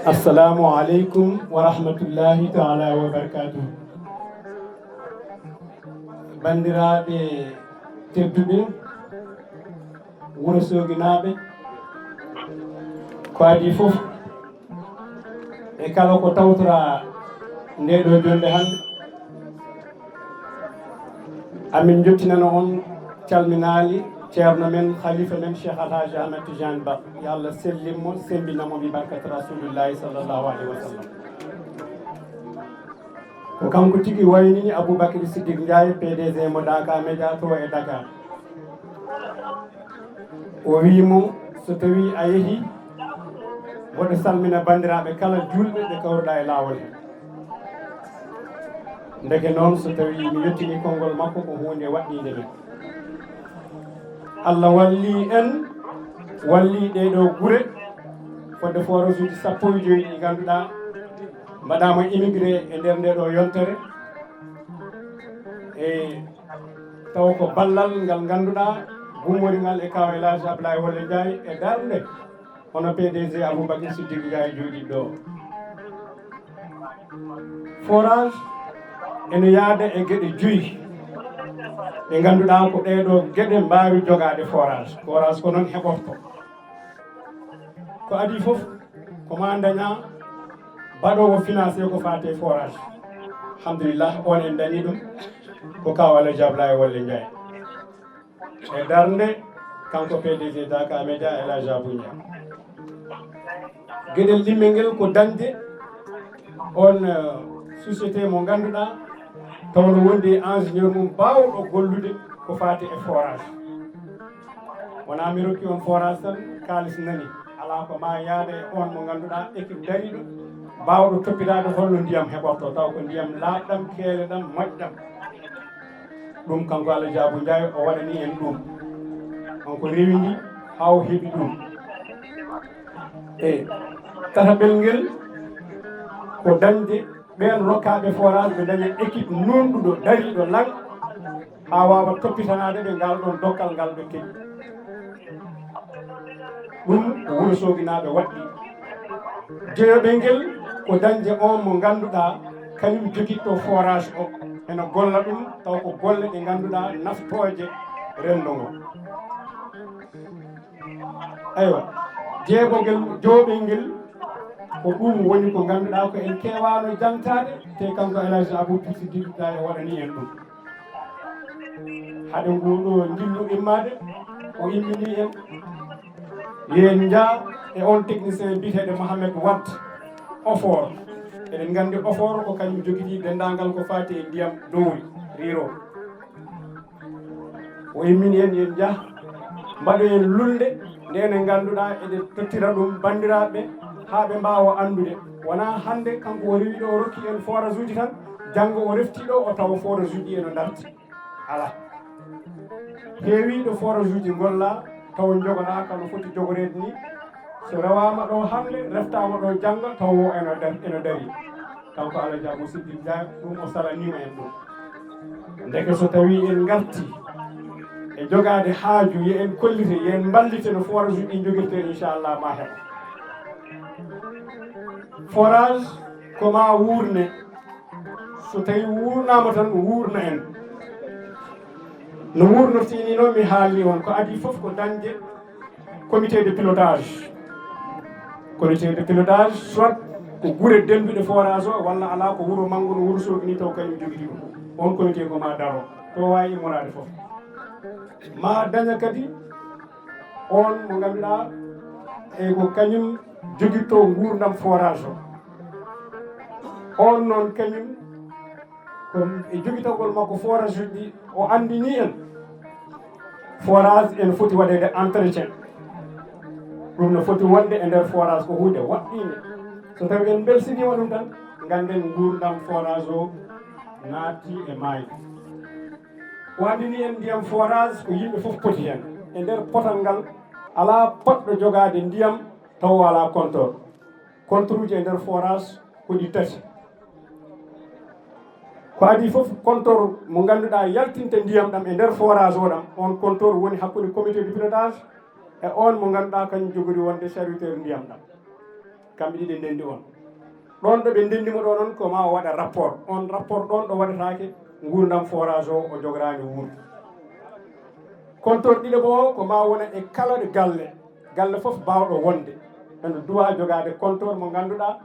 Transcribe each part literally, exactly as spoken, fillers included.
Assalamu aleykum wa rahmatullahi taala wa barakatuh. Banndiraaɓe tedduɓe, Wuro Sooginaaɓe, ko adii fof e kala ko tawtoraa ndee ɗoo jonnde hannde, amin njottinana on calminaali ceerno men, khalifa men, Cheikh Alhaji Ahmed Tidiane Ba. Yo Allah sellin mo, semmbina mo, bi barkat Rasuulullaahi sallallaahu aleyhi wa sallam. Ko kanko tigi waynini Aboubacry Siddick Ndiaye, P D G mo Daaka Média to e Dakar. O wii mo, so tawii a yehii, mboɗo salmina banndiraaɓe kala juulɓe ɓe kawruɗaa e laawol he. Ndeke noon, so tawii mi yettinii konngol makko, ko huunde waɗɗiinde men. Allah wallii en, wallii ɗee ɗoo gure, fodde forage uji sappo e joyi ɗi ngannduɗaa mbaɗaama inauguré e nder ndee ɗoo yontere. E taw ko ballal ngal ngannduɗaa gummori ngal e kaaw El Hadj Abdoulaye Wole Ndiaye e darnde hono P D G Aboubacry Siddick Ndiaye jooɗiiɗo ɗo. Forage ene yaada e geɗe joyi ɗe ngannduɗaa ko ɗee ɗoo geɗe mbaawi jogaade forage. Forage ko noon heɓorto. Ko adii fof, ko maa ndañaa baɗoowo financé ko faati e forage. Alhamdulillah, on en dañii ɗum ko kaaw El Hadj Abdoulaye Wole Ndiaye. E darnde kanko P D G Daaka Média, El Hadj Abou Ndiaye. Geɗel ɗimmel ngel ko dañde on, eh, société mo ngannduɗaa taw no wondi e ingénieur mum baawɗo gollude ko faati e forage. Wonaa mi rokki on forage tan, kaalis nani. Alaa, ko maa yaada e on mo ngannduɗaa équipe dariiɗo, baawɗo toppitaade holno ndiyam heɓorto, taw ko ndiyam laaɓɗam, keeleɗam, moƴƴam. Ɗum kanko El Hadj Abou Ndiaye o waɗani en ɗum. On ko rewindi haa o heɓi ɗum. E tataɓel ngel ko dañde ɓeen rokkaaɓe forage ɓe daña équipe nuunɗuɗo, dariiɗo laŋ, haa waawa toppitanaade ɓe ngal ɗoon dokkal ngal ɓe keɓi. Ɗum ko Wuro Sooginaaɓe waɗɗi. Jeyoɓel ngel ko dañde on mo ngannduɗaa kañum jogitto forage o, ene golla ɗum, taw ko golle ɗe ngannduɗaa naftooje renndo ngo. Aywa, jeeɓogel, joɓel ngel, ko ɗum woni ko ngannduɗaa ko en keewaano jangtaade, te kanko El Hadj Abou Siddiq Ndiaye o waɗani en ɗum. Hade nguu ɗoo njillu immaade, o immini en, yo en njah e on technicien biyeteeɗo Mohamed Wade Ofor. Eɗen nganndi Ofor ko kañum jogiti denndaangal ko faati e ndiyam dowri, riro. O immini en, yo en njah, mbaɗoyen lulnde nde, nde ngannduɗaa eɗen tottira ɗum banndiraaɓe haa ɓe mbaawa anndude. Wonaa hannde kanko o rewi ɗo, o rokki en forage uji tan, janngo o refti ɗo, o tawa forage uji ɗi ene ndarti. Alaa. Heewiiɗo forage uji ngolla, taw njogoɗaa ka no foti jogoreede ni. So rewaama ɗo hannde, reftaama ɗo janngo, taw o ene dar-, ene darii. Kanko Alhaji Abou Siddiq Dia, ɗum o salaniima en ɗum. Ndeke so tawii en ngartii e jogaade haaju, yo en kollite, yo en mballite no forage uji ɗi njogirtee, inchallah, ma heɓa. Forage ko ma wuurne. So tawii wuurnaama tan, wuurna en. No wuurnortee ni noon, mi haalni on, ko adii fof ko dañde comité de pilotage. Comité de pilotage, soit ko gure dennduɗe forage o, walla alaa ko wuro manngo no Wuro Soogi ni, taw kañum jogiti ɗum. On comité ko ma daro, to waawi immoraade fof. Ma daña kadi on mo ngannduɗaa e ko kañum jogitto nguurndam forage o. On noon kañum ko e jogitagol makko forage uji ɗi, o anndini en forage ene foti waɗeede entretien. Ɗum no foti wonde e nder forage ko huunde waɗɗiinde. So tawi en mbelsindiima ɗum tan, ngannden nguurndam forage o naatti e maayde. O anndini en ndiyam forage ko yimɓe fof poti heen. E nder potal ngal, alaa potɗo jogaade ndiyam taw o alaa compteur. Compteur uji e nder forage ko ɗi tati. Ko adii fof, compteur mo ngannduɗaa yaltinta ndiyam ɗam e nder forage o ɗam, on compteur woni hakkunde comité de pilotage e on mo ngannduɗaa kañum jogori wonde chargeur ndiyam ɗam. Kamɓe ɗiɗi ndenndi on. Ɗon ɗo ɓe ndenndi mo ɗo noon, ko ma o waɗa rapport. On rapport ɗon ɗo waɗataake, nguurndam forage o, o jogoraani wuurde. Compteur ɗiɗaɓo o ko ma wona e kala ɗo galle, galle fof baawɗo wonde, ene duwa jogaade compteur mo ngannduɗaa,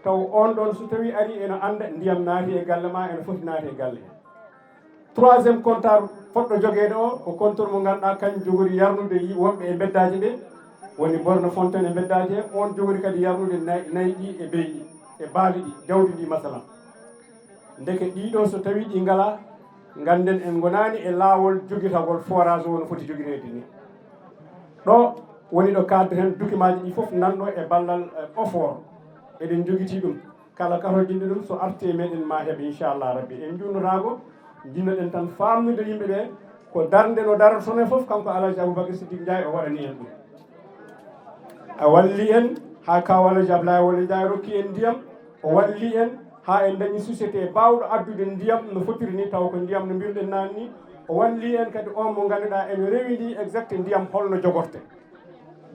taw on ɗon so tawi ari ene annda ndiyam naati e galle ma, ene foti naati e galle he. Troisième compteur fotɗo jogeede o ko compteur mo ngannduɗaa kañum jogori yarnude yi-, wonɓe e mbeddaaji ɓe, woni borne fontaine e mbeddaaji he, on jogori kadi yarnude nay-, nayi ɗi e beyi ɗi, e baali ɗi, jawdi ndi masalan. Ndeke ɗiɗo so tawi ɗi ngala, ngannden en ngonaani e laawol jogitagol forage o no foti jogireede ni. Ɗo woni ɗo cadre heen dokimaaji ɗi fof nanɗo e ballal, eh, OFOR. Eɗen njogitii ɗum. Kala katojinɗo ɗum so arti e meɗen ma heɓ inchallah rabbi. En njuurnotaako, njiɗnoɗen tan faamnude yimɓe ɓe ko darnde no darotono fof kanko Alhaji Aboubacar Siddiq Ndiaye o waɗani en ɗum. A walli en haa kaw Alhaji Ablaye Wali Ndiaye rokki en ndiyam, o walli en haa en dañi société baawɗo addude ndiyam no fotiri ni, taw ko ndiyam no mbiruɗen naan ni. O walli en kadi on mo ngannduɗaa ene rewindi exact ndiyam holno jogorte.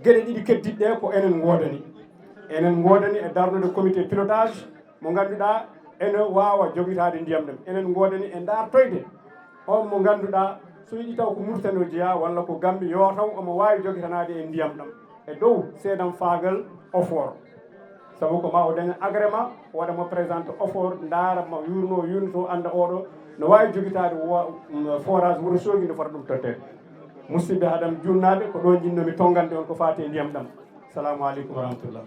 Geɗe ɗiɗi keddiɗe ɗe ko enen ngoodani. Enen ngoodani e darnude comité pilotage mo ngannduɗaa ene waawa jogitaade ndiyam ɗam. Enen ngoodani e ndaartoyde on mo ngannduɗaa so yiɗi taw ko Mauritanie o jeyaa walla ko Gambie, yo taw omo waawi jogitanaade e ndiyam ɗam e dow seedam faagal OFOR. Sabu ko ma o daña agrément, o waɗa mo présente OFOR, ndaara mo yurno, yurno, annda oɗo no waawi jogitaade wo-, mm, forage Wuro Soogi, nde fota ɗum totteede. Musidɓe, haɗam juunnaade, ko ɗo njinnoomi tonngande on ko faati e ndiyam ɗam. Salamu aleykum wa rahmatullah.